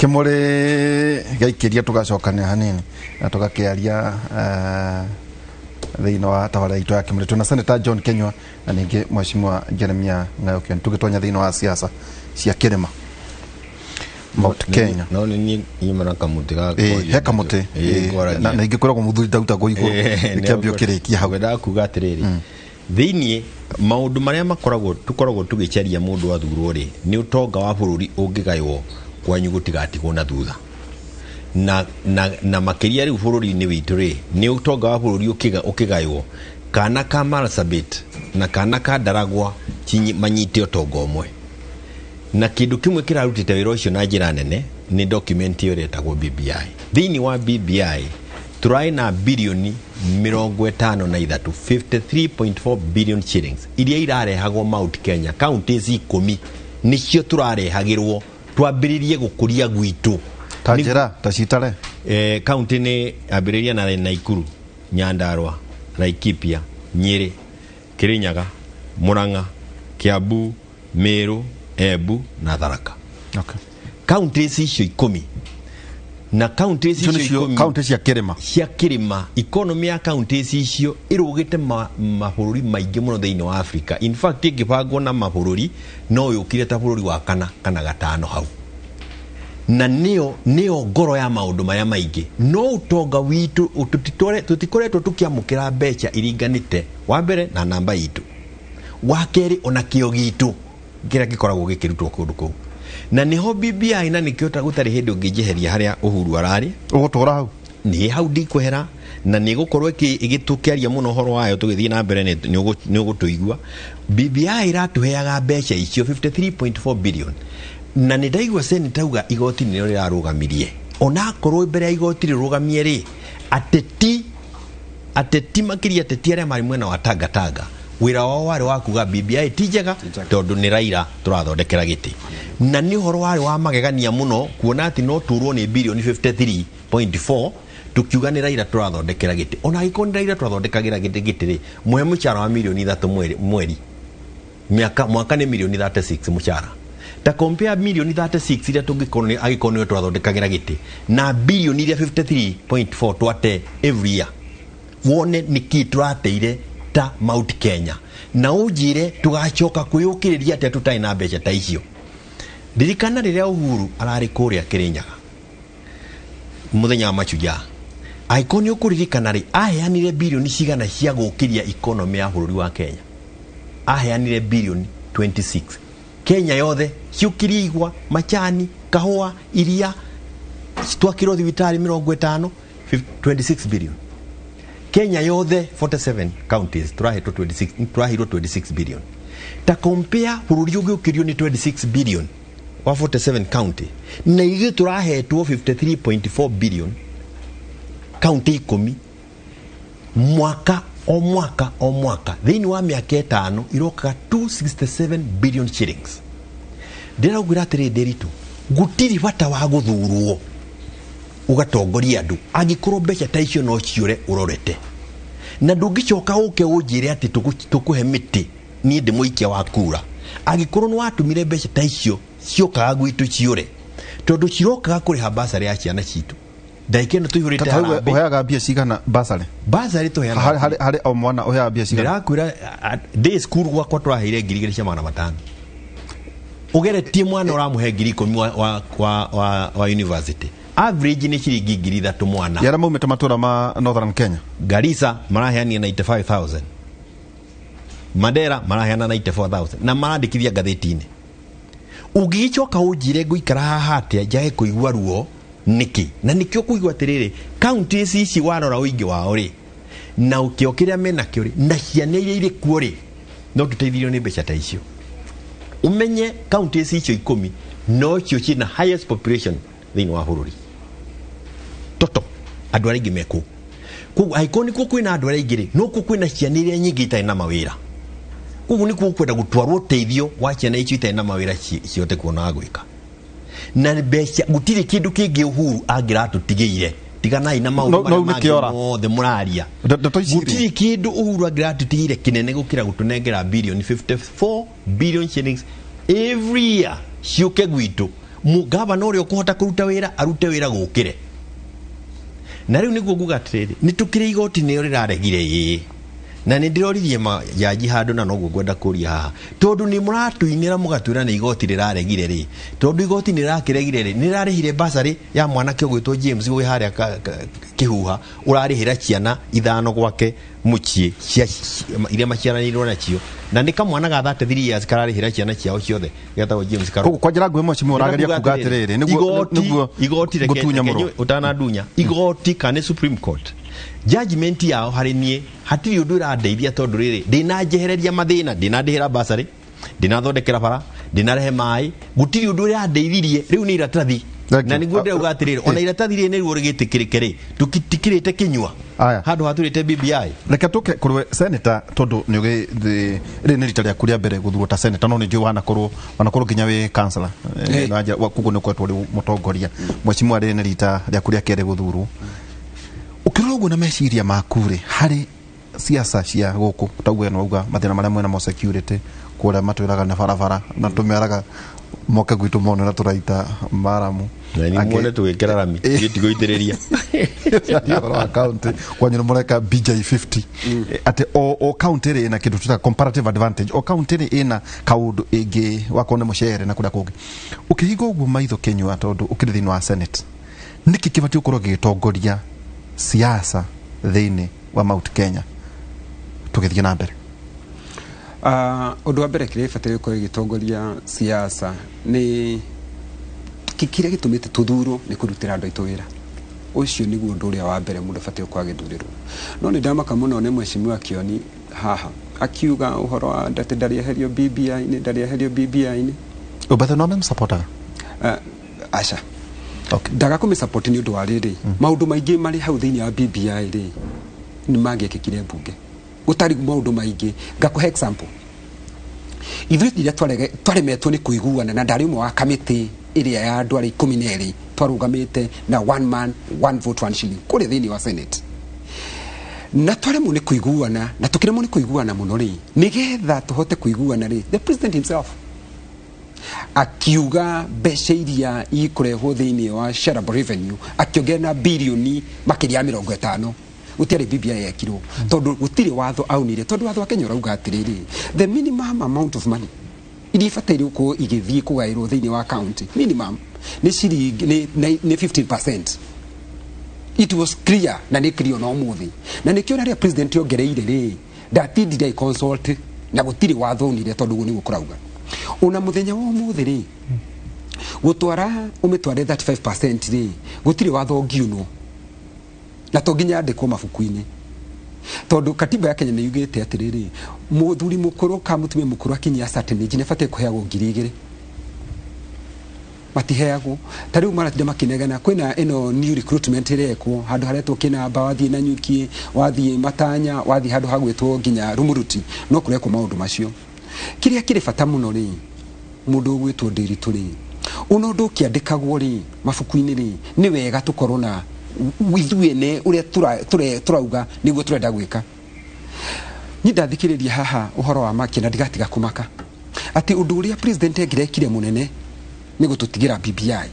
Kĩmũrĩ gĩaikĩria tũgacokania hanini na tũgakĩaria thĩinĩ wa tabarĩra itũ ya Kĩmũrĩ. Twĩna Senator John Kenywa na ningĩ Mheshimiwa Jeremiah Ng'ayo Kioni tũgĩtonya thĩinĩ wa siasa cia kĩrĩma Mount Kenya. No nĩ niĩ nyuma na kamũtĩ ga Ĩĩ, he kamũtĩ. Ĩĩ, na ingĩ kwĩragwo mũthuri ndautagwo igũrũ, nĩkĩambia ũkĩrĩkia hau. Ngwendaga kuga atĩrĩrĩ, thĩiniĩ maũndũ marĩa makoragwo tũkoragwo tũgĩcaria mũndũ athurwo rĩ, nĩ ũtonga wa bũrũri ũngĩgaywo kwanyu gũtigatigwo na thutha. Na makĩria rĩu bũrũri-inĩ witũ rĩ, nĩ ũtonga wa bũrũri ũkĩgaywo, kana ka Marsabit na kana ka Ndaragwa manyite ũtonga ũmwe. Na kĩndũ kĩmwe kĩrarutĩte wĩra ũcio na njĩra nene nĩ document ĩyo ĩretagwo BBI. Thĩinĩ wa BBI tũraĩ na birioni 53, 53.4 billion shillings iria irarehagwo Mount Kenya, counties 10 nĩcio tũrarehagĩrwo twambĩrĩrie gũkũria gwitũ. Ta njĩra, ta citare. County nĩ ambĩrĩria na Naikuru, Nyandarua, Laikipia, Nyeri, Kirinyaga, Murang'a, Kiambu, Meru, Embu na Tharaka. Counties icio 10 na counties Icio icio nĩcio 10 county cia kĩrĩma. Cia kĩrĩma, economy ya counties icio ĩrũgĩte mabũrũri maingĩ mũno thĩinĩ wa Africa. In fact, ĩngĩbangwo na mabũrũri no yũkire ta bũrũri wa kana gatano hau. Na nĩyo ngoro ya maũndũ maya maingĩ. No ũtonga witũ, tũtikoretwo tũkĩamũkĩra mbeca iringanĩte wa mbere na namba itũ, wa kerĩ ona kĩo gitũ kĩrĩa gĩkoragwo gĩkĩrutwo kũndũ kũu. Na nĩho BBI, na nĩkĩo gũtarĩ hĩndĩ ũngĩnjeheria harĩa Uhuru ararĩ. Ũgũtũra hau? Nĩ hau ndikwehera, na nĩ gũkorwo ĩgĩtũkĩaria mũno ũhoro wayo tũgĩthiĩ na mbere nĩ ũgũtũigua. BBI ĩratũheaga mbeca icio 53.4 billion, na nĩ ndaigua Senator auga igoti nĩrĩo rĩrarũgamirie. Onakorwo mbere ya igoti rĩrũgamie rĩ, ateti makĩria ateti arĩa marĩ mwena wa Tangatanga, wĩra wao warĩ wa kuga BBI ti njega tondũ nĩ Raila tũrathondekera gĩtĩ. Na nĩ ũhoro warĩ wa magegania mũno kuona atĩ no tũrwo nĩ birioni 53.4 tukiuga nĩ Raila tũrathondekera gĩtĩ. Ona angĩkorwo nĩ Raila tũrathondekagĩra gĩtĩ rĩ, mũhe mũcara wa mirioni 3 mweri. Miaka, mwaka nĩ mirioni 36 mũcara. Ta compare mirioni 36 iria tũngĩkorwo nĩ, angĩkorwo nĩwe tũrathondekagĩra gĩtĩ na birioni iria 53.4 twate every year. Wone nĩkĩ tũrateire ta Mount Kenya. Na ũnjĩre tũgacoka kwĩyũkĩrĩria atĩa tũtarĩ na mbeca ta icio. Ririkana rĩrĩa Uhuru ararĩ kũrĩa Kĩrĩnyaga mũthenya wa Mashujaa, angĩkorwo nĩ ũkũririkana rĩ, aheanire birioni cigana cia gũkĩria economy ya bũrũri wa Kenya? Aheanire birioni 26. Kenya yothe ciũkĩrie igwa, macani, kahũa, iria, twakĩrwo thibitarĩ 50, 26 billion. Kenya yothe 47 counties tũrahetwo 26, tũraheirwo 26 billion. Ta compare bũrũri ũngĩũkĩrio nĩ 26 billion wa 47 county, na ithuĩ tũrahetwo 53.4 billion county 10 mwaka o mwaka o mwaka thĩinĩ wa mĩaka 5 irokaga 267 billion shillings. Ndĩraugĩra atĩrĩ Nderitu, gũtirĩ bata wa gũthurwo ũgatongoria andũ angĩkorwo mbeca ta icio no ciũre ũrorete, na ndũngĩcoka ũke ũnjĩre atĩ tũkũhe mĩtĩ niĩ ndĩ mũikia wa kura angĩkorwo nĩ watũmire mbeca ta icio ciokaga gwitũ ciũre, tondũ cirokaga kũrĩha basarĩ ya ciana citũ. Ndagĩka ĩno tũihũrĩte Ta hau harambee. Ũheaga mbia cigana basarĩ? Basarĩ tũheanaga Harĩ o mwana ũheaga mbia cigana? Ndĩrakwĩra, day school gwakwa tũraheire ngiri igĩrĩ cia magana matano. Ũgeretie mwana ũramũhe ngiri ikũmi wa university. Average nĩ ciringi ngiri ithatũ mwana. Yara maumĩte matũra ma Northern Kenya. Garissa maraheanire 95,000. Mandera maraheana 94,000 na marandĩkithia ngathĩti-inĩ. Ũngĩgĩcoka ũnjĩre ngũikara haha atĩa njage kũigua ruo nĩkĩ? Na nĩkĩo kũigua atĩrĩrĩ, counties ici warora ũingĩ wao rĩ, na kĩo kĩrĩa menakĩo rĩ, na ciana iria irĩ kuo rĩ, no tũteithirio nĩ mbeca ta icio. Ũmenye counties icio 10 no cio ciĩna highest population thĩinĩ wa bũrũri. Toto andũ arĩa aingĩ mekũu. Koguo angĩkorwo nĩkuo kwĩna andũ arĩa aingĩ rĩ, no kuo kwĩna ciana iria nyingĩ itarĩ na mawĩra. Koguo nĩkuo kwenda gũtwarwo ũteithio wa ciana icio itarĩ na mawĩra cihote kuona wa gwĩka. Na mbeca gũtirĩ kĩndũ kĩngĩ Uhuru angĩratũtigĩire. Tiganai na maũndũ No, marĩa no, mangĩ nĩkĩora. mothe mũraria. Ndeto ici rĩ. Gũtirĩ kĩndũ Uhuru angĩratũtigĩire kĩnene gũkĩra gũtũnengera birioni 54 billion shillings every year ciũke gwitũ. Gavana ũrĩa ũkũhota kũruta wĩra arute wĩra gũkĩre. Na rĩu nĩguo nguga atĩrĩrĩ, nĩ tũkĩrĩ igoti nĩyo rĩraregire ĩĩ, na nĩ ndĩroririe majaji handũ, na noguo ngwenda kũria haha, tondũ nĩ mũratũinĩra mũgatwĩra nĩ igoti rĩraregire rĩ, tondũ igoti nĩ rĩrakĩregire rĩ, nĩ rĩrarĩhire basarĩ ya mwanake ũgwĩtwo James wĩ harĩa Kĩhuha, ũrarĩhĩra ciana 5 gwake mũciĩ iria maciaranĩirwo nacio, na nĩ kamwana ga 33 years kararĩhĩra ciana ciao ciothe, getagwo James Karũ. Koguo kwa njĩra nguhĩ mheshimiwa ũrageria kuga atĩrĩrĩ, nĩguo igoti reke ngũtunya mũro. Ũtanandunya igoti kana Supreme Court judgment yao harĩ niĩ hatirĩ ũndũ ĩrandeithia, tondũ rĩrĩ ndĩnanjehereria mathĩna, ndĩnandĩhĩra basarĩ, ndĩnathondekera bara, ndĩnarehe maĩ, gũtirĩ ũndũ ũrandeithirie. Rĩu nĩ iratathi. Thank Na you. nĩguo ndĩrauga atĩrĩrĩ, ona iratathi rĩrĩ nĩruo rĩgĩtĩkĩrĩke rĩ, tũtikĩrĩte kĩnyua Aya. handũ hatũrĩte BBI. Reke tũke kũrĩ senator, tondũ nĩ rĩrĩ nĩ rita rĩaku rĩa mbere gũthurwo ta senator, no nĩ njũĩ wanakorwo nginya wĩ councillor. Na njĩra koguo nĩ ũkoretwo ũrĩ mũtongoria. Mheshimiwa, rĩrĩ nĩ rita rĩaku rĩa kerĩ gũthurwo. Ũkĩrora ũguo na meciria maku rĩ, harĩ siasa cia gũkũ, tauge nĩ wauga mathĩna marĩa mwena mo security kũrĩa matwĩraga nĩ barabara, na tũmeraga moke gwitũ mone na tũraita maramu. Na nĩ muone tũgĩkĩra rami gĩtigũitĩrĩria. Ũhoro wa county kwanyu nĩ mũreka BJ 50, atĩ o county rĩ ĩna kĩndũ twĩtaga comparative advantage, o county rĩ ĩna kaũndũ ĩngĩ wakorwo nĩ mũcere na kũrĩa kũngĩ. Ũkĩhinga ũguo maitho Kĩnyua, tondũ ũkĩrĩ thĩinĩ wa Senate, nĩkĩ kĩbatiĩ gũkorwo gĩgĩtongoria siasa thĩinĩ wa Mount Kenya tũgĩthiĩ na mbere? Ũndũ wa mbere kĩrĩa gĩbataire gũkorwo gĩgĩtongoria siasa nĩ kĩrĩa gĩtũmĩte tũthurwo nĩ kũrutĩra andũ aitũ wĩra. Ũcio nĩguo ũndũ ũrĩa wa mbere mũndũ abatiĩ gũkorwo agĩthurĩrwo. No nĩ ndamaka mũno nĩ mheshimiwa Kĩoni haha akiuga ũhoro wa atĩ ndarĩeherio BBI-inĩ, ndarĩeherio BBI-inĩ. Ũbathe no memsupportaga? Aca. Okay. Ndaga kũmĩsupport nĩ ũndũ wa rĩrĩ, maũndũ maingĩ marĩ hau thĩinĩ wa BBI rĩ nĩ mangĩekĩkire mbunge gũtarĩ maũndũ maingĩ. Ngakũhe example, ithuĩ rĩrĩa twaremetwo nĩ kũiguana, na ndarĩ ũmwe wa kamĩtĩ ĩrĩa ya andũ arĩa 12 twarũgamĩte na one man one vote one shilling kũrĩa thĩinĩ wa Senate, na twaremwo nĩ kũiguana, na tũkĩremwo nĩ kũiguana mũno rĩ, nĩgetha tũhote kũiguana rĩ, the president himself akiuga mbeca iria ikũrehwo thĩinĩ wa shareable revenue akĩongerera na birioni makĩria ya 50. Gũtiarĩ BBI yekirwo tondũ gũtirĩ watho aunire, tondũ watho wa Kenya ũrauga atĩrĩrĩ, the minimum amount of money iria ibataire gũkorwo igĩthiĩ kũgaĩrwo thĩinĩ wa county minimum nĩ ciringi nĩ 15%. It was clear, na nĩ clear no mũthĩ, na nĩkĩo rĩrĩa president ongereire rĩ, ndatindire consult na gũtirĩ watho aunire, tondũ ũguo nĩguo kũrauga. Ona mũthenya wa ũmũthĩ rĩ, gũtwara ũmĩtware 35% rĩ, gũtirĩ watho ũngiunwo, na to nginya yandĩkwo mabuku-inĩ, tondũ katiba ya Kenya nĩ yugĩte atĩrĩrĩ, mũthuri mũkũrũ ka mũtumia mũkũrũ akinyia certain age nĩ abatiĩ kũheagwo 2,000. Matiheagwo. Ta rĩu maratinda makĩnegena kwĩna ĩno new recruitment ĩrekwo handũ haretwo Kĩnamba, wathiĩ Nanyuki, wathiĩ Matanya, wathiĩ handũ hagwĩtwo nginya Rumuruti, no kũrekwo maũndũ macio. Kĩrĩa kĩrĩ bata mũno rĩ, mũndũ ũgwĩtwo Ndiritu rĩ, ona ũndũ ũkĩandĩkagwo rĩ mabuku-inĩ rĩ, nĩ wega tũkorwo na ithuĩ ene ũrĩa tũrauga nĩguo tũrenda gwĩka. Niĩ ndathikĩrĩria haha ũhoro wa Makia na ndigatiga kũmaka atĩ ũndũ ũrĩa president angĩrekire mũnene nĩ gũtũtigĩra BBI.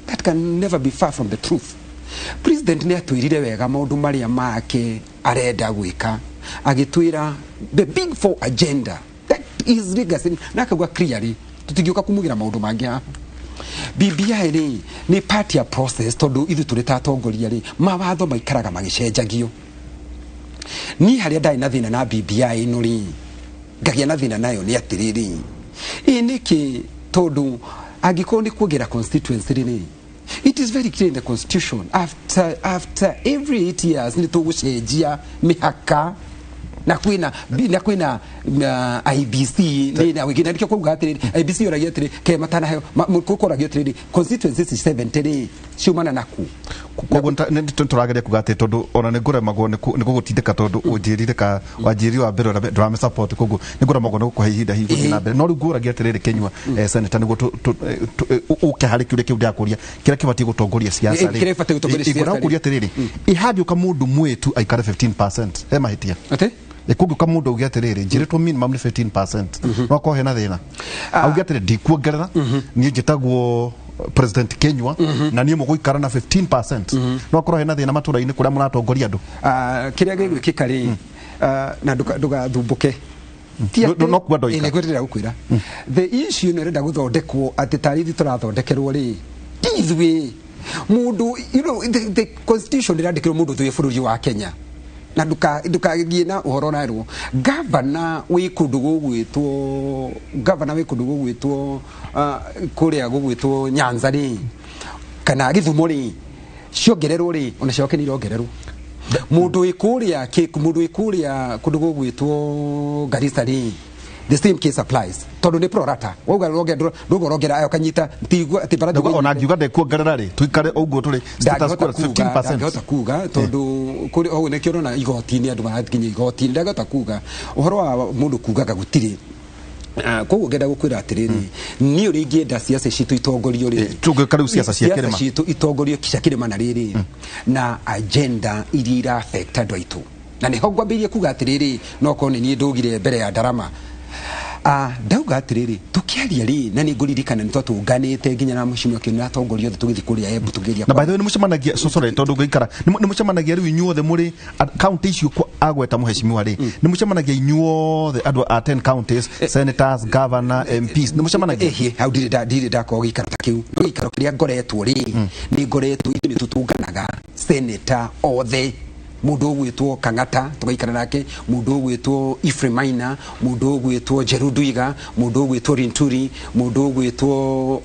That can never be far from the truth. President nĩ atwĩrire wega maũndũ marĩa make arenda gwĩka, agĩtwĩra the big four agenda, that is legacy, na akauga clearly tũtingĩũka kũmugĩra maũndũ mangĩ haha. BBI rĩ nĩ part ya process, tondũ ithuĩ tũrĩ ta atongoria rĩ, mawatho maikaraga magĩcenjagio. Niĩ harĩa ndarĩ na thĩna na BBI ĩno rĩ, ngagĩa na thĩna nayo nĩ atĩrĩrĩ, ĩ nĩkĩ? Tondũ angĩkorwo nĩ kuongerera constituency rĩ, it is very clear in the constitution, after every 8 years nĩ tũgũcenjia mĩhaka, na kwĩna IBC nĩ na wĩngĩ, na nĩkĩo kuga atĩrĩrĩ, IBC yoragia atĩrĩ ke matanaheo kũragio atĩrĩrĩ, constituencies 70 rĩ ciumana naku. Koguo nĩ tũrageria kuga atĩ tondũ ona nĩ ngũremagwo nĩ gũgũtindĩka, tondũ ũnjĩrire ka wanjĩrire wa mbere ũrĩa ndũramĩ koguo nĩ ngũremagwo nĩ gũkũhe ihinda hihi gũthiĩ na mbere. No rĩu ngũragia atĩrĩrĩ, Kĩnyua, senator, nĩguo ũke harĩ kĩũria kĩu ndĩrakũria, kĩrĩa kĩbatiĩ gũtongoria siasa rĩ. Kĩrĩa gĩbatiĩ gũtongoria siasa rĩ. Ngũrakũria atĩrĩrĩ, ĩ hangĩũka mũndũ mwĩtu aikare 15% he mahĩtia? Atĩ? Kũngĩũka mũndũ auge atĩrĩrĩ, njĩrĩtwo minimum nĩ 15%, no akorwo hena thĩna, auge atĩrĩ, ndikuongerera, niĩ njĩtagwo President Kenywa na niĩ mũgũikara na 15%, no akorwo hena thĩna matũra-inĩ kũrĩa mũratongoria andũ? Kĩrĩa gĩgwĩkĩka rĩ, na ndũgathumbuke. No kuga ndoika. Nĩguo ndĩrenda gũkwĩra, the issue ĩno ĩrenda gũthondekwo atĩ tarĩ ithuĩ tũrathondekerwo rĩ, ti ithuĩ. Mũndũ, the constitution ĩrandĩkĩrwo mũndũ twĩ bũrũri wa Kenya, na ndũkagie na ũhoro narwo gavana wĩ kũndũ gũgwĩtwo, gavana wĩ kũndũ gũgwĩtwo kũrĩa gũgwĩtwo Nyanza rĩ, kana Gĩthumo rĩ, ciongererwo rĩ, ona ciake nĩ irongererwo. Mũndũ wĩ kũrĩa, mũndũ wĩ kũrĩa kũndũ gũgwĩtwo Garissa rĩ, the same case applies, tondũ nĩ prorata. Wauga ndũga ũrongera ayo kanyita tigua atĩ barathi. Ndauga ona ngiuga ndekuongerera rĩ, tuikare ũguo tũrĩ status quo 15%. Ndangĩhota kuga, tondũ kũrĩ o nĩkĩo ũrona igoti-inĩ, andũ marakinya igoti-inĩ. Ndangĩhota kuga ũhoro wa mũndũ kugaga gũtirĩ. Koguo ngenda gũkwĩra atĩrĩrĩ, niĩ ũrĩa ingĩenda ciaca citũ itongorio rĩ, Tũngĩka rĩu ciaca cia kĩrĩma. Citũ itongorio cia kĩrĩma na rĩrĩ na agenda iria ira affect andũ aitũ, na nĩho ngwambĩrĩrie kuga atĩrĩrĩ, no korwo nĩ niĩ ndũgire mbere ya ndarama. Ndauga atĩrĩrĩ, tũkĩaria rĩ, na nĩ ngũririkana nĩ twatũnganĩte nginya na mũcimio kĩo na atongoria othe, tũgĩthiĩ kũrĩa Embu tũkĩgeria. Na by the way, nĩ mũcemanagia, so sorry, tondũ ngũikara, nĩ mũcemanagia rĩu inyuothe mũrĩ county icio agweta mũhecimiwa rĩ, nĩ mũcemanagia inyuothe andũ a 10 counties, senators, governor, MPs, nĩ mũcemanagia? Ĩhĩ, hau ndirĩ ndakorwo gĩikaro ta kĩu. No gĩikaro kĩrĩa ngoretwo rĩ, nĩ ngoretwo, ithuĩ nĩ tũtũnganaga senator othe, mũndũ ũgwĩtwo Kang'ata tũgaikara nake, mũndũ ũgwĩtwo Ephraim Maina, mũndũ ũgwĩtwo Njeru Ndwiga, mũndũ ũgwĩtwo Linturi, mũndũ ũgwĩtwo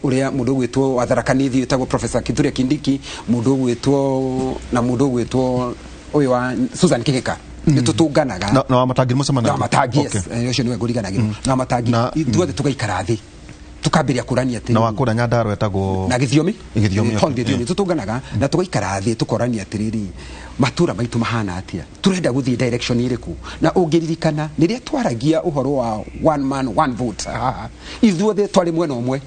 ũrĩa, mũndũ ũgwĩtwo wa Tharaka Nithi wĩtagwo Professor Kithure Kindiki, mũndũ ũgwĩtwo na mũndũ ũgwĩtwo ũyũ wa Susan Kihika, nĩ tũtũnganaga. Na wa Matangi nĩ mũcemanagia? Na Matangi, yes. Ũcio nĩwe ngũriganagĩrwo, na Matangi. Ithuothe tũgaikara thĩ tukambĩrĩria kũrania atĩrĩrĩ. Na wa kũrĩa Nyandarua etagwo? Na Gĩthiomi. Gĩthiomi. Paul Gĩthiomi. Tũtũnganaga na tũgaikara thĩ tũkorania atĩrĩrĩ, matũra maitũ mahana atĩa, tũrenda gũthiĩ direction ĩrĩkũ? Na ũngĩririkana rĩrĩa twaragia ũhoro wa one man one vote haha, ithuothe twarĩ mwena ũmwe,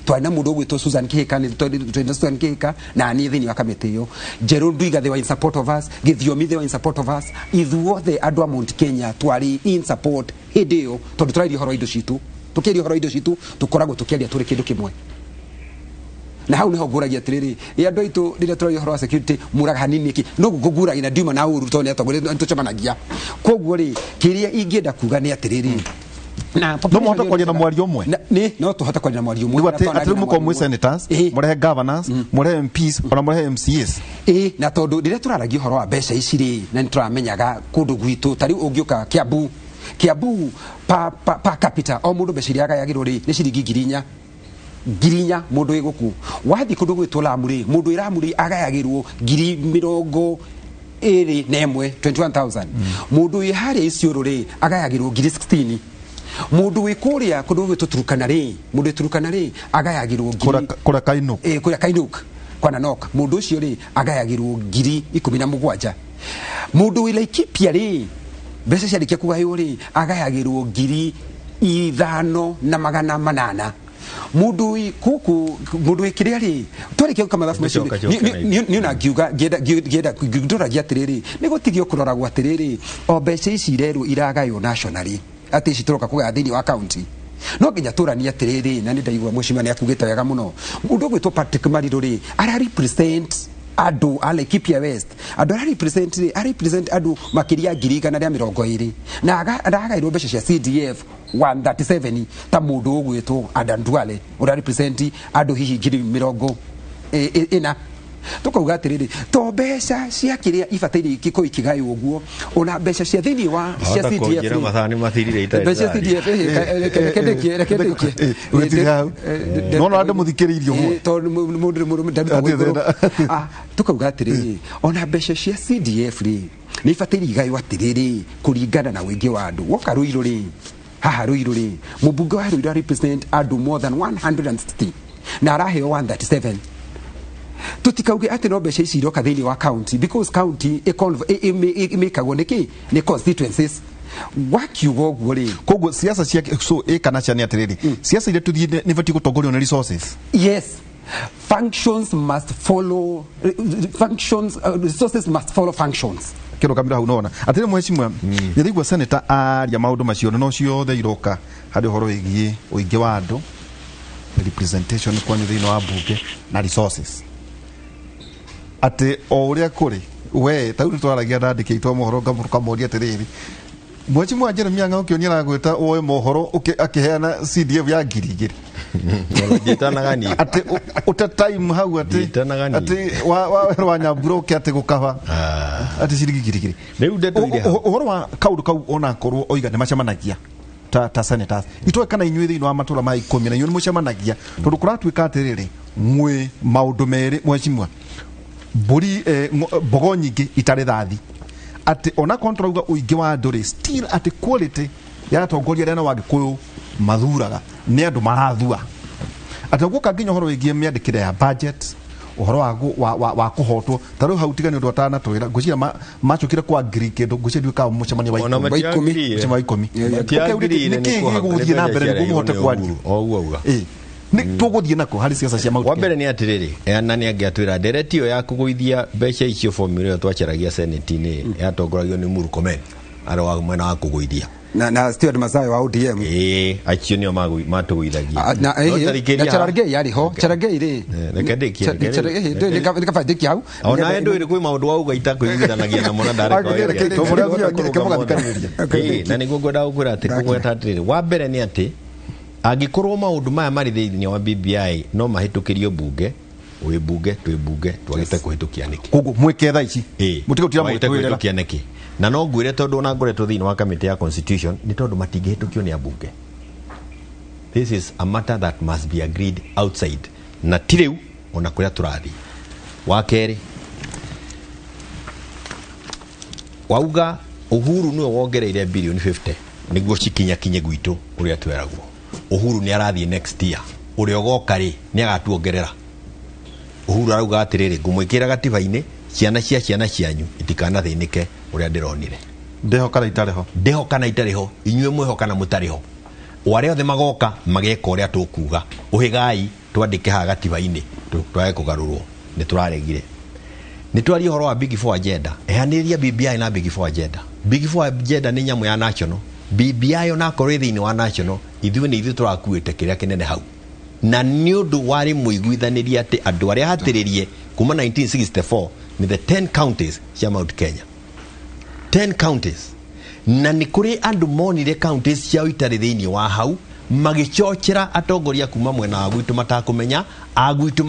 twarĩ na mũndũ ũgwĩtwo Susan Kihika, nĩ twarĩ na Susan Kihika na niĩ thĩinĩ wa kamĩtĩ ĩyo. Njerũ Ndwiga, they were in support of us. Gĩthiomi, they were in support of us. Ithuothe andũ a Mount Kenya twarĩ in support hĩndĩ ĩyo, tondũ tũrairie ũhoro wa indo citũ. Tũkĩaria ũhoro wa indo citũ, tũkoragwo tũkĩaria tũrĩ kĩndũ kĩmwe. Na hau niho ngũragia atĩrĩrĩ, ĩ andũ aitũ, rĩrĩa tũraria ũhoro wa security mũraga hanini nĩkĩ? No ngũnguragia na ndiuma na ũru, tondũ nĩ atongoria nĩ tũcemanagia. Koguo rĩ, kĩrĩa ingĩenda kuga nĩ atĩrĩrĩ, na No mũhote kwaria na mwario ũmwe? Nĩ no tũhote kwaria na mwario ũmwe. Rĩu atĩ rĩu mũkorwo mwĩ senators, mũrehe governors, mũrehe MPs, ona mũrehe MCAs. Ĩĩ, na tondũ rĩrĩa tũraragia ũhoro wa mbeca ici rĩ, na nĩ tũramenyaga kũndũ gwitũ, ta rĩu ũngĩũka Kiambu, Kiambu pa capita, o mũndũ mbeca iria agayagĩrwo rĩ, nĩ ciringi 4,000, 4,000 mũndũ wĩ gũkũ. Wathiĩ kũndũ gwĩtwo Lamu rĩ, mũndũ wĩ Lamu rĩ, agayagĩrwo 21,000, 21,000. Mũndũ wĩ harĩa Isiolo rĩ, agayagĩrwo ngiri 16. Mũndũ wĩ kũrĩa kũndũ gwĩtwo Turukana rĩ, mũndũ wĩ Turukana rĩ, agayagĩrwo ngiri Kũrĩa Kainuk. Kũrĩa Kainuk kwana Nok, mũndũ ũcio rĩ, agayagĩrwo 17,000. Mũndũ wĩ Laikipia rĩ, mbeca ciarĩkia kũgaywo rĩ, agayagĩrwo 5800. Mũndũ wĩ gũkũ, mũndũ wĩ kĩrĩa rĩ, twarĩkia gwĩka mathabu macio rĩ, Coka, coka na niĩ ona ngiuga, ngĩenda ndoragia atĩrĩrĩ, nĩ gũtigio kũroragwo atĩrĩrĩ, o mbeca ici irerwo iragaywo nationally, atĩ ici tũroka kũgaya thĩinĩ wa county, no nginya tũranie atĩrĩrĩ. Na nĩ ndaigua mũcima nĩ akugĩte wega mũno, mũndũ ũgwĩtwo Patrick Mariru rĩ, ara represent andũ a Laikipia West, andũ ara represent rĩ, ara represent andũ makĩria 120,000, na agaĩrwo mbeca cia CDF 137 ta mũndũ ũgwĩtwo Adan Duale ũrĩa represent andũ hihi 40,000. Tukauga atĩrĩrĩ, to mbeca cia kĩrĩa ibataire ikorwo ikĩgaywo ũguo, ona mbeca cia thĩinĩ wa cia Wahota CDF kũnjĩra rĩ, mathaa nĩ mathirire itarĩ mbeca cia ndĩraria. CDF, reke ndĩkie, reke ndĩkie. Ũgĩtirĩ hau. No no andũ mũthikĩrĩirie ũguo. Tondũ mũndũ ndaruta Atĩ igũrũ. thĩna. Tukauga atĩrĩrĩ, ona mbeca cia CDF rĩ, nĩ ibataire igaywo atĩrĩrĩ kũringana na ũingĩ wa andũ. Woka Ruiru rĩ, haha Ruiru rĩ, mũmbunge wa Ruiru represent andũ more than 160 na araheo 137. Tutikauge atĩ no mbeca ici iroka thĩinĩ wa county, because county ĩmĩkagwo nĩ kĩ? Nĩ constituencies. Wakiuga ũguo rĩ, Koguo siasa cia, so ĩ kana cia nĩ atĩrĩrĩ, siasa iria tũthiĩ nĩ batiĩ gũtongorio nĩ resources. Yes. Functions must follow functions, resources must follow functions. Kĩrũgamĩra hau nona atĩrĩ, mheshimiwa, nĩraigua senator aria maũndũ macio no ciothe iroka harĩ ũhoro wĩgiĩ ũingĩ wa andũ, representation kwanyu thĩinĩ wa mbunge na resources, atĩ o ũrĩa kũrĩ we ta rĩu nĩtwaragia na andĩkĩtwo mohoro ngamoria atĩrĩrĩ, mheshimiwa Jeremia Ng'ang'a ũkĩonia aragwĩta woe mohoro akĩheana CDF ya 2000. Ndiĩtanaga niĩ. Atĩ ũte time hau atĩ Ndiĩtanaga niĩ. Atĩ wa werũ wa Nyambura ũke atĩ gũkaba atĩ ciringi 2000. Rĩu ndeto irĩ hau. Ũhoro wa kaũndũ kau onakorwo oiga nĩ macemanagia ta senators itoe kana inyuĩ thĩinĩ wa matũra ma 10 na inyuĩ nĩ mũcemanagia, tondũ kũratuĩka atĩrĩrĩ, mwĩ maũndũ merĩ, mheshimiwa, mbũri mbogo nyingĩ itarĩ thathi, atĩ onakorwo tũrauga ũingĩ wa andũ rĩ, still atĩ quality ya atongoria arĩa na Wagĩkũyũ mathuraga nĩ andũ marathua, atĩ guoka nginya ũhoro wĩgiĩ mĩandĩkĩre ya budget, ũhoro wa kũhotwo ta rĩu hau tiga nĩ ũndũ atanatwĩra, ngwĩciria macokire kwa ngiri kĩndũ, ngwĩciria ndiũĩ kana mũcemanio wa Ona 10, wa 10. matiagirire. Mũcemanio wa 10. Matiagirire. Nĩ kĩĩ gĩgũthiĩ na mbere nĩguo mũhote kwaria? O ũguo auga. Ĩ, nĩ tũgũthiĩ nako harĩ ciaca cia Mount Wa Kenya? mbere nĩ atĩrĩrĩ, na nĩ angĩatwĩra ndereti ĩyo ya kũgũithia mbeca icio, formula ĩyo twacaragia senate-inĩ yatongoragio nĩ Murkomen, arĩ wa mwena wa kũgũithia. Na Stewart Masai wa ODM. Ĩĩ, acio nĩo matũgũithagia. Ah, na No tarĩkĩria na haha. Cherargei yarĩ ho, Cherargei rĩ. Reke ndĩkie, reke Nĩ kaba ndĩkie hau. Ona ndå rä kwä maå ndå wauga itakwĩiguithanagia namo na Okay, reke- reke mũgathikagĩrĩria. ndarä na nĩguo ngwenda gũkwĩra atĩ kũgweta atĩrĩrĩ, wa mbere nĩ atĩ angĩkorwo maũndũ maya marĩ thĩinĩ wa BBI no mahĩtũkĩrio mbunge, wĩ mbunge, twĩ mbunge, twagĩte kũhĩtũkia nĩkĩ? Koguo mwĩke thaa ici Ĩĩ. mũtige gũtira Twagĩte mũgĩtwĩrĩra. kũhĩtũkia nĩkĩ? Na no ngwĩre, tondũ ona ngoretwo thĩinĩ wa kamĩtĩ ya constitution, nĩ tondũ matingĩhĩtũkio nĩ ambunge. This is a matter that must be agreed outside, na ti rĩu ona kũrĩa tũrathiĩ. Wa kerĩ, wauga Uhuru nĩwe wongereire bilioni 50 nĩguo cikinyakinye gwitũ ũrĩa tweragwo. Uhuru nĩ arathiĩ next year, ũrĩa ũgoka rĩ nĩ agatuongerera? Uhuru arauga atĩrĩrĩ, ngũmwĩkĩra gatiba-inĩ, ciana cia ciana cianyu itikanathĩnĩke ũrĩa ndĩronire. Ndĩho kana itarĩ ho. Ndĩho kana itarĩ ho, inyuĩ mwĩho kana mũtarĩ ho, o arĩa othe magoka mageka ũrĩa tũkuga. Ũhĩgai twandĩke haha gatiba-inĩ, twage kũgarũrwo nĩ tũraregire. Nĩ twarie ũhoro wa Big Four agenda. Ehanĩrĩria BBI na Big Four agenda. Big Four agenda nĩ nyamũ ya national. BBI onakorwo ĩ thĩinĩ wa national, ithuĩ nĩ ithuĩ tũrakuĩte kĩrĩa kĩnene hau, na nĩ ũndũ warĩ mũiguithanĩrie atĩ andũ arĩa hatĩrĩrie kuma 1964 nĩ the 10 counties cia Mount Kenya, 10 counties, na nĩ kũrĩ andũ monire counties ciao itarĩ thĩinĩ wa hau, magĩcochera atongoria kuma mwena wa gwitũ matakũmenya a gwitũ,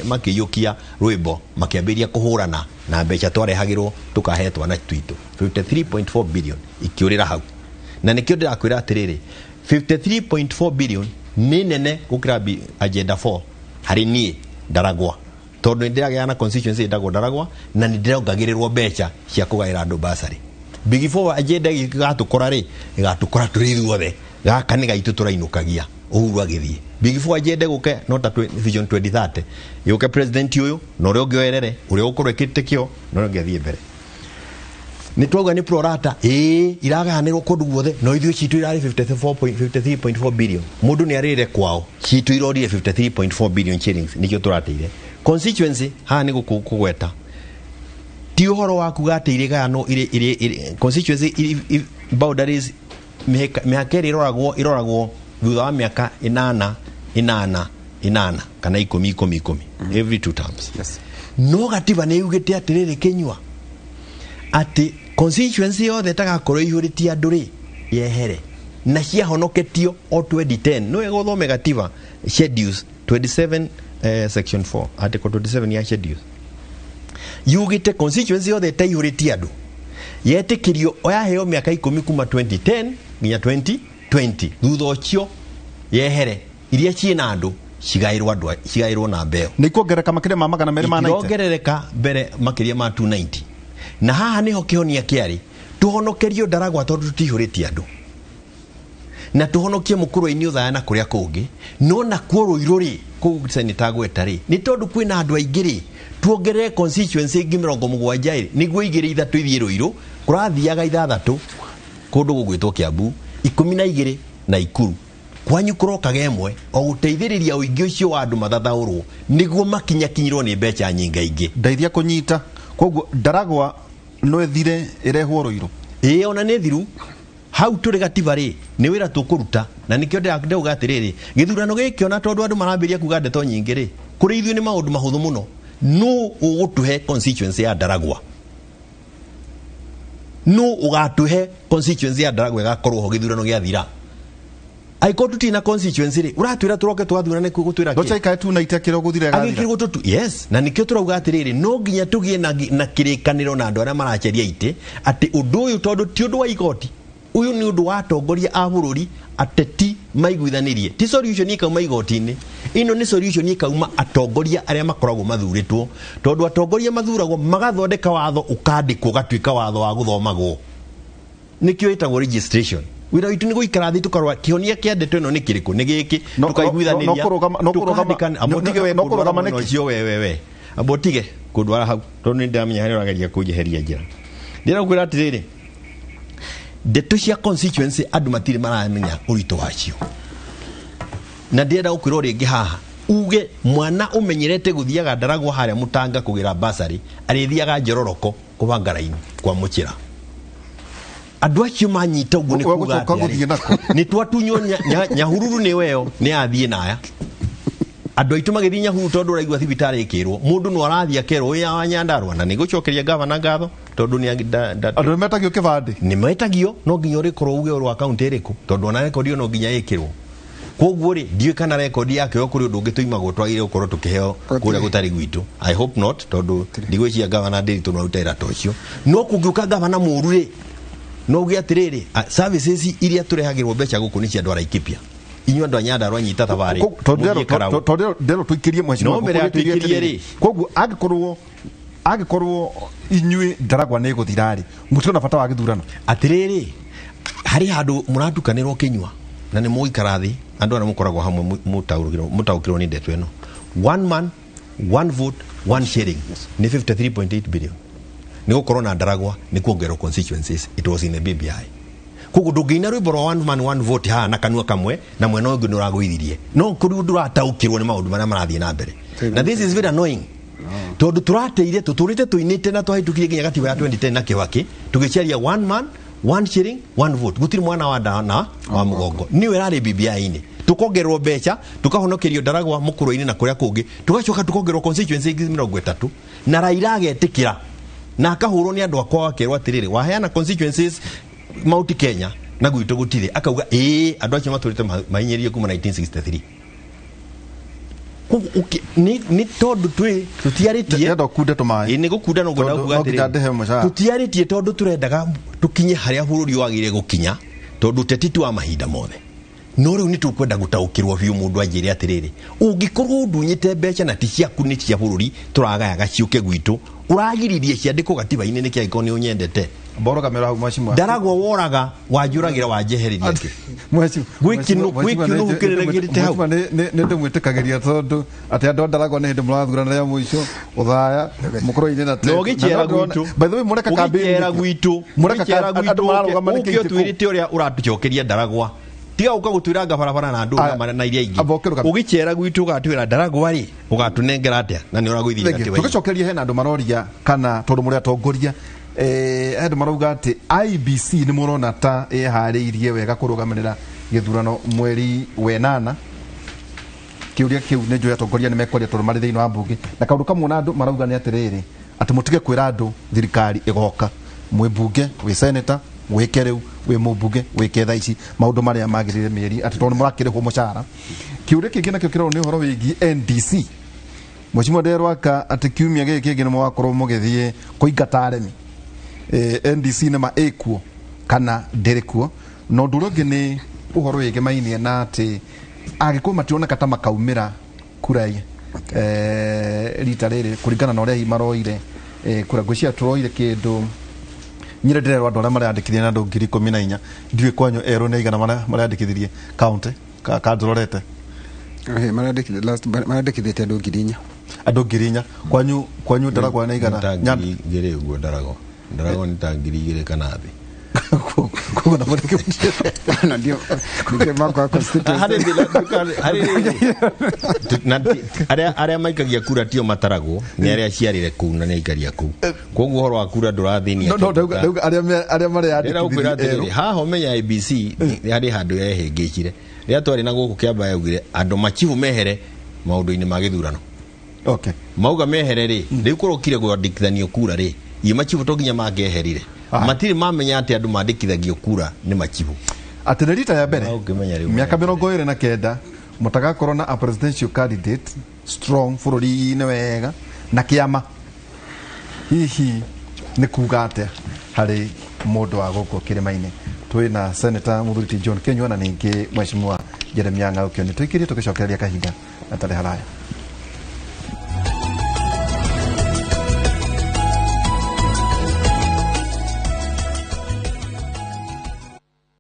makĩiyũkia rwĩmbo, makĩambĩrĩria kũhũrana na mbeca twarehagĩrwo tũkahe twana twitũ. 53.4 billion ikĩũrĩra hau, na nĩkĩo ndĩrakwĩra atĩrĩrĩ, 53.4 billion nĩ nene gũkĩra agenda 4 harĩ niĩ Ndaragwa, tondũ nĩ ndĩragĩa na constituency ĩtagwo Ndaragwa na nĩ ndĩrongagĩrĩrwo mbeca cia kũgaĩra andũ basarĩ. Big Four agenda ĩgatũkora rĩ, ĩgatũkora tũrĩ ithuothe, gaka nĩ gaitũ tũrainũkagia. Uhuru agĩthiĩ, Big Four agenda gũke no ta Vision 2030 yũke, president ũyũ na ũrĩa ũngĩ oerere, ũrĩa ũgũkorwo ĩkĩrĩte kĩo na ũrĩa ũngĩ athiĩ mbere. Nĩ twauga nĩ prorata, ĩĩ, iragayanĩrwo kũndũ guothe, no ithuĩ citũ irarĩ 53.4 billion. Mũndũ nĩ arĩrĩre kwao, citũ irorire 53.4 billion shillings, nĩkĩo tũrateire constituency. Haha nĩ gũkũ kũgweta ti ũhoro wa kuga atĩ irĩgayanwo irĩ constituency boundaries, mĩhaka ĩrĩa ĩroragwo thutha wa mĩaka 8 8 8 kana 10 10 10, every two terms. No gatiba nĩ yugĩte atĩrĩrĩ, Kĩnyua, atĩ constituency yothe ĩtagakorwo ĩihũrĩtie andũ rĩ, yehere, na ciahonoketio o 2010. No wega ũthome gatiba, schedules 27, section 4, article 27 ya schedules yugĩte constituency yothe ĩtaihũrĩtie andũ yetĩkĩrio yaheo mĩaka 10 kuma 2010 nginya 2020, thutha ũcio yehere, iria ciĩna andũ cigaĩrwo andũ cigaĩrwo namba ĩyo. Nĩ ikuongerereka makĩria ma 290? Itirongerereka mbere makĩria ma 290, na haha nĩho kĩhonia kĩarĩ, tũhonokerio Ndaragwa tondũ tũtihũrĩtie andũ, na tũhonokie mũkũrwe-inĩ Ũthaya na kũrĩa kũngĩ. No nakuo Rũirũ rĩ, kũu seneta gweta rĩ, nĩ tondũ kwĩna andũ aingĩ rĩ, tuongerere constituency ĩngĩ 70 ĩ, nĩguo igĩrĩ ithatũ ithiĩ Rũirũ. Kũrathiaga ithathatũ kũndũ gũgwĩtwo Kiambu, 12 na Ikuru. Kwanyu kũrokaga ĩmwe o gũteithĩrĩria ũingĩ ũcio wa andũ mathathaũrwo nĩguo makinyakinyirwo nĩ mbeca nyingaingĩ. Ndeithia kũnyita. Koguo Ndaragwa no ĩthire ĩrehwo Rũirũ. Ĩĩ, ona nĩ thiru hau tũrĩ gatiba rĩ nĩ wĩra tũkũruta, na nĩkĩo ndĩrauga atĩrĩrĩ, gĩthurano gĩkĩ ona tondũ andũ marambĩrĩria kuga ndeto nyingĩ rĩ, kũrĩ ithuĩ nĩ maũndũ mahũthũ mũno. Nũ ũgũtũhe constituency ya Ndaragwa? Nũ ũgatũhe constituency ya Ndaragwa ĩgakorwo ho gĩthurano gĩathira? Angĩkorwo tũtirĩ na constituency rĩ, ũratwĩra tũroke twathurane gũtwĩra kĩ? Ndochaikae tu na itekĩrwo gũthira ĩgathira. Agĩkĩrwo tũtu, yes, na nĩkĩo tũrauga atĩrĩrĩ, no nginya tũgĩe na kĩrĩkanĩro na andũ arĩa maracaria itĩ atĩ ũndũ ũyũ tondũ ti ũndũ wa igoti, ũyũ nĩ ũndũ wa atongoria a bũrũri ateti maiguithanĩrie. Ti solution ĩkauma igoti-inĩ, ĩno nĩ solution ĩkauma atongoria arĩa makoragwo mathurĩtwo, tondũ atongoria mathuragwo magathondeka watho ũkandĩkwo ũgatuĩka watho wa gũthomagwo. Nĩkĩo ĩtagwo registration. Wĩra witũ nĩ gũikara thĩ tũkarora kĩhonia kĩa ndeto ĩno nĩ kĩrĩkũ, nĩ gĩkĩ, tũkaiguithanĩria, tũkandĩkana. Amba ũtige we No kũndwara kũrũgama mwena nĩkĩ? ũcio, we amba ũtige kũndwara hau tondũ nĩ ndĩramenya harĩa ũrageria kũnjeheria njĩra. Ndĩrakwĩra atĩrĩrĩ, ndeto cia constituency andũ matirĩ maramenya ũritũ wacio, na ndĩrenda gũkwĩrwo rĩngĩ haha uge mwana ũmenyerete gũthiaga Ndaragwa harĩa Mũtanga kũgĩra basarĩ arĩthiaga Njororoko kũbanga raini kwa mũchĩra. Andũ acio manyita ũguo nĩ Ũgũcoka kuga atĩa rĩ? gũthiĩ nako? Nĩ twatunywo Nyahururu nĩ weyo nĩ athiĩ naya. Andũ aitũ magĩthiĩ Nyahururu tondũ ũraigua thibitarĩ ĩkĩrwo mũndũ no arathiĩ akerwo wĩ wa Nyandarũa, na nĩ ngũcokeria gavana ngatho tondũ nĩ Andũ nĩ metagio kĩbandĩ. Nĩ metagio, no nginya ũrĩkorwo uge ũrĩ wa kaunti ĩrĩkũ tondũ ona rekondi ĩyo no nginya ĩkĩrwo. Koguo rĩ, ndiũĩ kana rekondi yake yo kũrĩ ũndũ ũngĩ tũimagwo twagĩrĩire gũkorwo tũkĩheo kũrĩa gũtarĩ gwitũ. I hope not, tondũ ndigwĩciria gavana Ndiritu no arute wĩra ta ũcio. No kũngĩũka gavana mũũru rĩ, no uge atĩrĩrĩ, services iria tũrehagĩrwo mbeca gũkũ nĩ cia andũ a Laikipia. Inyuĩ andũ a Nyandarũa nyita thabarĩ, mũthiĩ Karau. Tondũ ndĩrerwo tũikĩrie mheshimiwa No mbere ya ngũkũ tũikĩrie tũikĩrie atĩrĩrĩ. rĩ. Koguo angĩkorwo inyuĩ Ndaragwa nĩ ĩgũthira rĩ, mũtirona bata wa gĩthurano. Atĩrĩrĩ, harĩ handũ mũratukanĩrwo kĩnyua na nĩ mũgũikara thĩ andũ arĩa mũkoragwo hamwe mũtaũkĩrwo nĩ ndeto ĩno. One man, one vote, one sharing nĩ 53.8 billion. Nĩ gũkorwo na Ndaragwa nĩ kuongererwo constituencies, it was in the BBI. Koguo ndũngĩina rwĩmbo rwa one man one vote haha na kanua kamwe na mwena ũngĩ nĩ ũragũithirie. No kũrĩ ũndũ ũrataũkĩrwo nĩ maũndũ marĩa marathiĩ na mbere. Na this is very annoying. Tondũ tũrateire tũtũrĩte tũinĩte na twahĩtũkirie nginya gatiba ya 2010 na Kĩbakĩ tũgĩcaria one man one shilling one vote. Gũtirĩ mwana wa nda na wa mũgongo. Nĩwe ĩrarĩ BBI-inĩ. Tũkongererwo mbeca, tũkahonokerio Ndaragwa mũkũrũ-inĩ na kũrĩa kũngĩ, tũgacoka tũkongererwo constituency ingĩ 30 na Raila agetĩkĩra na akahũrwo nĩ andũ akwa akerwo atĩrĩrĩ, waheana constituencies Mount Kenya na gwitũ gũtirĩ, akauga ĩĩ andũ acio matũrĩte mahinyĩrĩrie kuma 1963. Koguo nĩ tondũ tũtiarĩtie. Ndĩrenda ũkunde tũmaĩ. Ĩĩ, nĩ gũkunda no ngwenda Tondũ kuga no nginya atĩrĩrĩ, ndĩhe mũcara. tũtiarĩtie tondũ tũrendaga tũkinye harĩa bũrũri wagĩrĩire gũkinya, tondũ ũteti ti wa mahinda mothe. No rĩu nĩ tũkwenda gũtaũkĩrwo biũ mũndũ anjĩre atĩrĩrĩ, ũngĩkorwo ũndunyĩte mbeca na ti ciaku nĩ cia bũrũri tũragayaga ciũke gwitũ, ũragiririe ciandĩkwo gatiba-inĩ nĩkĩ angĩkorwo nĩ ũnyendete? Mborogamĩra hau mheshimiwa. Ndaragwa woraga, wanjũragĩra, wanjehereria kĩ? Gwĩ kĩnũ kĩrĩrĩgĩrĩte hau. Mheshimiwa, nĩ ndĩmwĩtĩkagĩria tondũ atĩ andũ a Ndaragwa nĩ hĩndĩ mũrathurana rĩa mũico ũthaya mũkũrũ-inĩ na Na ũgĩcera gwitũ. By the way, mũreka campaign Ũgĩcera nĩkĩ? gwitũ. Mũreka Ũgĩcera andũ gwitũ, mararũgama nĩkĩ ũke itĩ kũu? ũtwĩrĩte ũrĩa ũratũcokeria Ndaragwa. Tiga gũka gũtwĩranga barabara na andũ na iria ingĩ. Amba ũkĩrũgame. Ũgĩcera gwitũ ũgatwĩra Ndaragwa rĩ, ũgatũnengera atĩa? Na nĩ ũragũithirie Thengiũ. gatiba-inĩ. Tũgĩcokeria hena andũ maroria kana tondũ mũrĩ atongoria, andũ marauga atĩ IBC nĩ mũrona ta ĩharĩirie wega kũrũgamĩrĩra gĩthurano mweri wenana. Kĩũria kĩu nĩ njũĩ atongoria nĩ mekwaria tondũ marĩ thĩinĩ wa mbunge. Na kaũndũ kamwe na andũ marauga nĩ atĩrĩrĩ, atĩ mũtige kwĩra andũ thirikari ĩgoka. Mwĩ mbunge, wĩ senator, wĩke rĩu, wĩ mũmbunge, wĩke thaa ici maũndũ marĩa magĩrĩire mĩeri atĩ tondũ mũrakĩrĩhwo mũcara. Kĩũria kĩngĩ nakĩo kĩrorwo nĩ ũhoro wĩgiĩ NDC. Mheshimiwa Nderwaka atĩ kiumia gĩkĩ kĩngĩ nĩ mũgakorwo mũgĩthiĩ kũingata aremi. NDC nĩ ma ĩkuo kana ndĩrĩ kuo. Na ũndũ ũrĩa ũngĩ nĩ ũhoro wĩgemainie na atĩ angĩkorwo matironeka ta makaumĩra kura rita rĩrĩ kũringana na ũrĩa hihi maroire kura. Ngwĩciria tũroire kĩndũ nyire ndĩrerwo andũ arĩa mareyandĩkithirie na andũ 14,000. Ndiũĩ kwanyu erũ nĩ aigana mareyandĩkithirie county ka ndũrorete. Marandĩkithĩtie andũ 4,000. Andũ 4,000. Kwanyu Ndaragwa nĩ aigana? Nĩ ta 2,000 ũguo Ndaragwa. Ndaragwa nĩ ta 2,000 kana thĩ. Koguo na mũrĩkĩ Na ndio ndio makwa constituency. Harĩ thĩna harĩ na arĩa maikagia kura tio mataragwo, nĩ arĩa aciarĩre kũu na nĩ aikaria kũu, koguo ũhoro wa kura ndũrathĩnia. No no ndauga arĩa Ndĩra gũkwĩra mareyandĩkithirie atĩrĩrĩ, erũ. Haha ũmenya IBC harĩ handũ yehĩngĩcire rĩrĩa twarĩ na gũkũ kĩamba, yaugire andũ machibu mehere maũndũ-inĩ ma gĩthurano. Mauga mehere rĩ, rĩu kũrokire kwandĩkithanio kura rĩ, iĩ machibu to nginya mangĩeherire. Matirĩ mamenya atĩ andũ mandĩkithagio kura nĩ machibu. Atĩ nĩ rita ya mbere No, ũngĩmenya rĩu. mĩaka 29 mũtagakorwo na a presidential candidate strong bũrũri-inĩ wega na kĩama. Hihi nĩ kuga atĩa harĩ mũndũ wa gũkũ kĩrĩma-inĩ? Twĩ na Senator Mũthuri John Kenyua na ningĩ Mheshimiwa Jeremia Ng'aukio. Nĩ tũikĩrie tũgĩcokereria kahinda gatarĩ haraya.